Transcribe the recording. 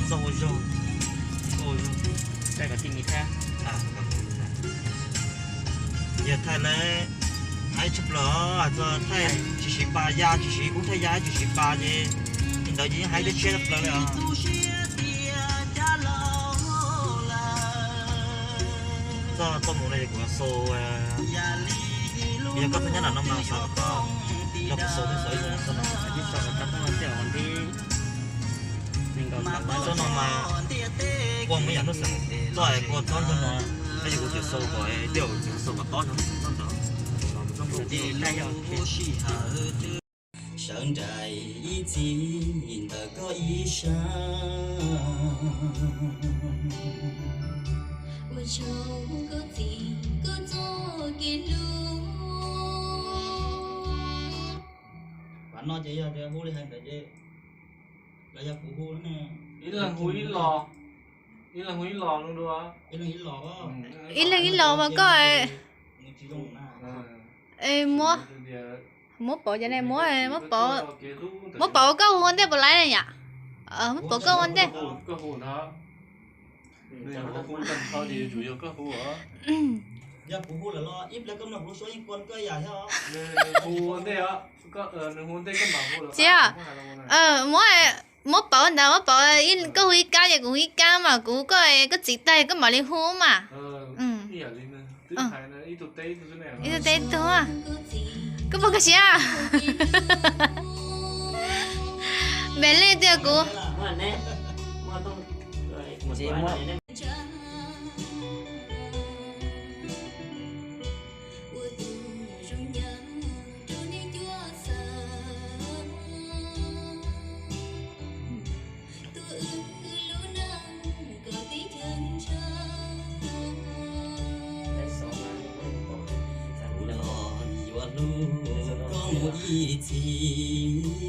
Txoj ua zog, ua zog, thaij kom tij mi thaij. Yog thaij lawv haib tshaj plaws, txog thaij tsis siv pas ya, tsis siv kub thaij ya, tsis siv pas ces li ntawd ces yeej haib teb tshiab tshaj plaws li os. Txoj txoj mus no es kuv xaus, yog koj txhob nyob nram no mas xav kom koj nrog kuv xaus twb xaus ib xaus no xaus no. Txoj no mas ua mus yam hnub xeem txoj es kua tob ntog no, tab sis kuv tseem xaus kom tej zaum kuv xaus kom tob zog ntawd. Sawv nraim ib txhis ntawm koj ib sab. Ua tsaug koj txim koj txoj kev hlub. Qhov no ces yog tias hu li hais ntawd ces los yog kuv hu ne. Ib leeg hu ib los, ib leeg hu ib los no dua. Ib leeg ib los mas koj, muab, muab pauv cov ne, muab, muab pauv, muab pauv koj hu ua ntej puas laib na yom? Muab pauv koj hu ua ntej. Yog kuv hu lawm los ib pliag koj mloog kuv lub suab yeej kua koj yam thiab. Txiv, muab, muab pauv ntawd, muab pauv, koj hu ib kab ces kuv hu ib kab mas kuv koj, koj txiv tag koj mam li hu mas. Ib tug teb ib tug. Koj pom koj siab. Npe li tiag kuv. Los yuav hlub koj mus ib txhis.